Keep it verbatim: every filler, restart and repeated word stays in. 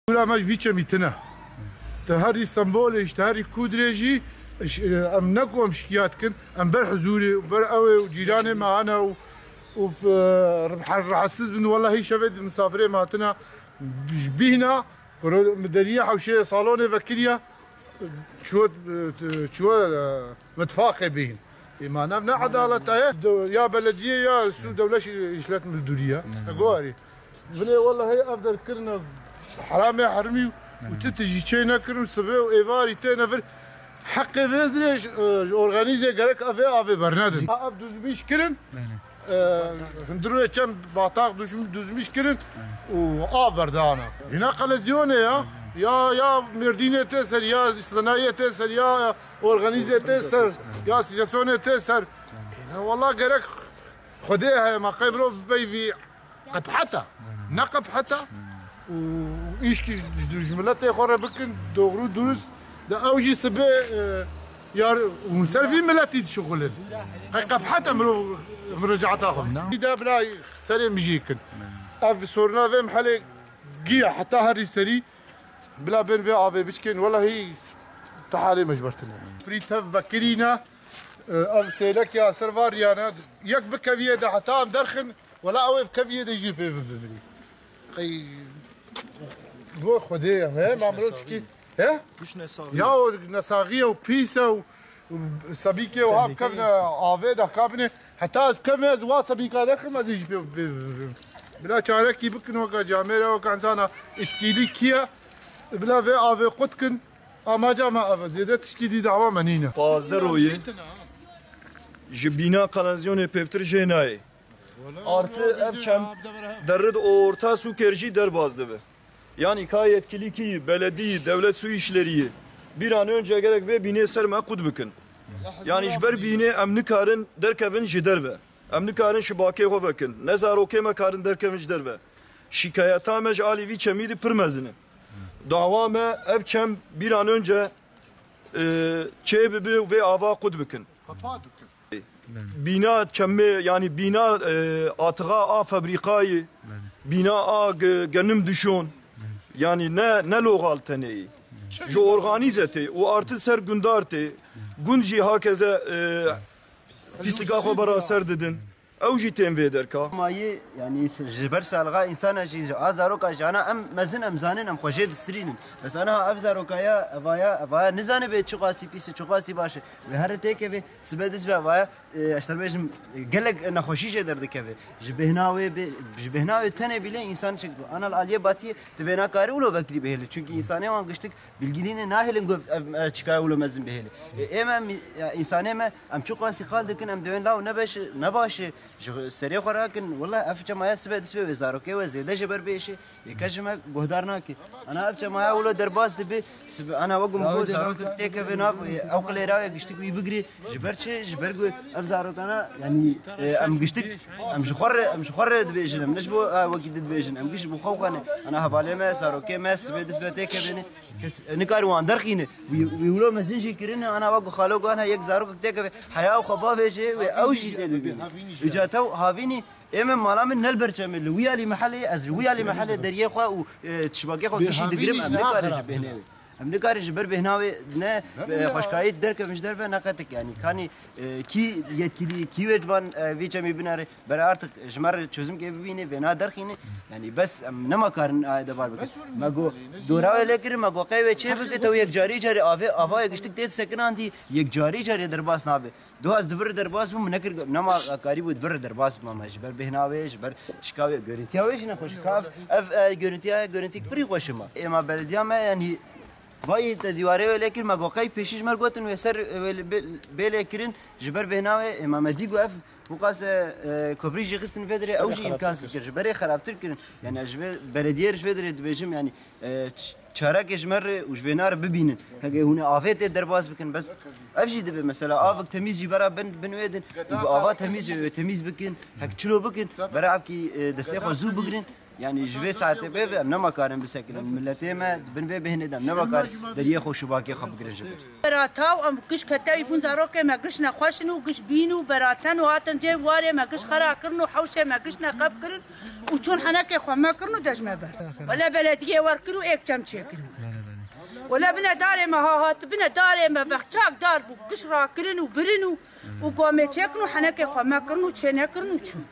Kula me ji vî çemî tine. Te herî Stenbolê, ji te herî Kudrê jî, ş-, em ne ku em şikiyat kin, em ber huzûrê û ber ew ê û cîranê me hene û, û, e, rih-, rahatsiz bin, wellahî şevê di misafirê me hatine, ji bîhna, kuro-, mi deriya hewşeyê salonê vekiriya, çû, çû, e, mitfaqê bîhin. Ê, ma nav ne edalet e. Do-, ya belediye ya su dewlet işlet müdürü ya. Guarî. Binê wellahî ev derkirine heramê hermî û ti tijî çê nekirin, sibê û êvarî têne vir. Heqê vê dirê ji, e, ji organîzê gerek ev ê avê bernedin. Ev duzmîş kirin. Ee, hundirê çend bataq duzm-, duzmîş kirin û av berdana. Hîna qelezyonê ya. Ya, ya Mêrdînê tê ser, ya Senayiyê tê ser, ya organîzê tê ser, ya asosyasyonê tê ser. Hîna wela gerek Xwedê heye, ma qey mirov bibey vî qebheta. Ne qebheta. Û îşkî ji, ji, ji miletê xwe re bikin, doğru, dürüst. De ew jî sibê, e, yar, hûn ser vî miletî dişixulin. Qey qebhete mirov, mirocata xwe. Îda bila serê mijî kin. Ev soruna vê mihelê giya heta herî serî bila bên vê avê biçkin. Welahî te halê me ji ber tine. Pirî tev vekirîne, e, ev sêlek ya ser var yana, yek bikeviyê de heta em derxin, wela ew ê bikeviyê de jî pê bibimrî. Qey bo Xwedê ye, he, ma mirov çikî, he? Giş nesaxî. Ya o nesaxî ye û pîs e û, û sebîkê û ha bikevne avê de kabine. Heta ez bikevme ez wa sebîka derxim ez ê jî pê, pê, pê, pê. Bila çarekî bikin weka camêre, weka insana îtkîlî kî ye? Bila vê avê qut kin. Amaca me ev e. Zêde tişkî dî dawa me nîne. Pazdeh royê ji bîna qelezyonê pêvtir jê nayê. Artı ev çem derrid orta sûkêr jî derbas dibe. Yani ka yetkilîkî, beledî, devlet su işlerî bir an önce gerek vê bînê ser me qut bikin. Yani ji ber bînê em nikarin derkevin ji derve. Em nikarin şibakê xwe vekin. Ne zarokê me karin derkevin ji derve. Şikayeta me ji alî vî çemî de pir mezin e. Dawa me ev çem bir an önce, e, çê bibe û vê ava qut bikin. Bîna çemê, yani bîna, e, atixa a fabrîkayê, bîna a ge-, genim dişon, yani ne, ne loxal tenê yî. Ji organîze tê û artı ser gundar tê. Gund jî hakeze, e, pîslika xwe bera ser didin. Ew jî tên vê derka. Mayî, yani ji ber salga însana jî, ji a zaroka jî, ana em mezin em zanin, em xwe jê distirînin. Bes ana ev zarokaya, evaya, evaya nizanibe çiqasî pîs e, çiqasî baş e. Wê here têkeve, sibe dizbe evaya, e, ez te bêjim, e, gelek nexweşî jê derdikeve. Ji bêhna wê bê, ji bêhna wê tenê bîle însan çik. Ana li aliyê batiyê, tu vê nakarî wilo vekirî bihêlî. Çunkî însanê wan giştik bilgilînê nahêlin ku ev, ev çikaya wilo mezin bihêlî. E, êm em, ya, însanê me, em çiqasî qal dikin, em dibên law ne beş, ne baş e. Ji serê xwe rakin, wela ev çemaya sibe dizbe wê zarokê wê zêde ji ber bêşê. Yeke ji me guhdar nake. Ana ev çemaya wilo derbas dibe, sibe ana wek min got, zarok têkeve nav, e, ew qilêra wê giştik wî bigirê. Ji ber çi? Ji ber ku ev zarokana, yani, e, em giştik, em ji xwe re, em ji xwe re dibêjin, em ne ji bo, e, wekî di dibêjin. Em giş ji bo xwe xwe ne. Ana hevalê me, zarokê me, sibe dizbe têkevêne. Kes, e, nikare wan derxîne. Wî, wî wilo mezin jî kirine, ana wek xalo gana yek zarokek têkeve. Heya xwe bavêje wê ew jî tê dibîne. Îca tew havînî, ê min mala min ne li ber çemê, li wî alî mehelê, ez li wî alî mehelê deriyê xwe û, e, tişbakê xwe gişî digirim, em nikarin ji bêhnê wê. Em nikarin ji ber bêhna wê ne, e, xweşkayî derkevin ji derve ne qetik, yani. Kanî, e, kî yetkilî, kî wê ji van, e, vî çemî binere, bere artık ji me re çözümkê bibîne, vêna derxîne. Yani bes em nema karin aye devar bikin. Me got, dora wê lê kirin, me got qey wê çê bike, tew yek carî carî avê, avayê giştik tê disekinandî, yek carî carî derbas nabe. Doh ez di vir derbas bûm, min nekir, nema karî bû di vir derbas bûm, ama ji ber bêhna wê, ji ber çika wê, görüntüya wê jî nexweş. Ka ev, ev, e, görüntüya, görüntüyek pirî xweş e ma. Ê ma belediya me, yanî, vayî te dîwarê wê lê kir, me got qey pêşî ji me re gotin wê ser, wê bê, bê lê kirin, ji ber bêhna wê, ê ma me dî got ev, bu qas, e, e, kobrî jî xistin vê dirê, ew jî îmkansîz kir, ji berê xerabtir kirin. Yani ez ji vê belediyê re ji vê dirê dibêjim, yani, e, ç-, çarekê ji me re û ji vêna re bibînin. Heke hûn ê avê tê derbas bikin, bes ev jî dibe mesela avek temîz jî bera bin, bin wê din. Û bi ava temîz, e, temîz bikin, hek çilo bikin, bera evkî, e, destê xwe zû bigirin. Yani ji vê saetê bê em nema karin bisekinin. Miletê me bin vê bêhnê de nema karin deriyê xwe şibakê xwe bigirin ji vir. Berata û em giş ketewî bûn zarokê me giş nexweş in û giş bîn û beraten û hatin cê warê me giş xera kirin û hewşê me giş neqeb kirin û çûn henekê xwe me kirin û dej me ber. Wele belediyê wer kir û êk çem çêkirin. Wele bine darê me ha hat bine darê me bexçak dar bû giş rakirin û birin û û komê çêkin û henekê xwe me kirin û çê nekirin û çûn.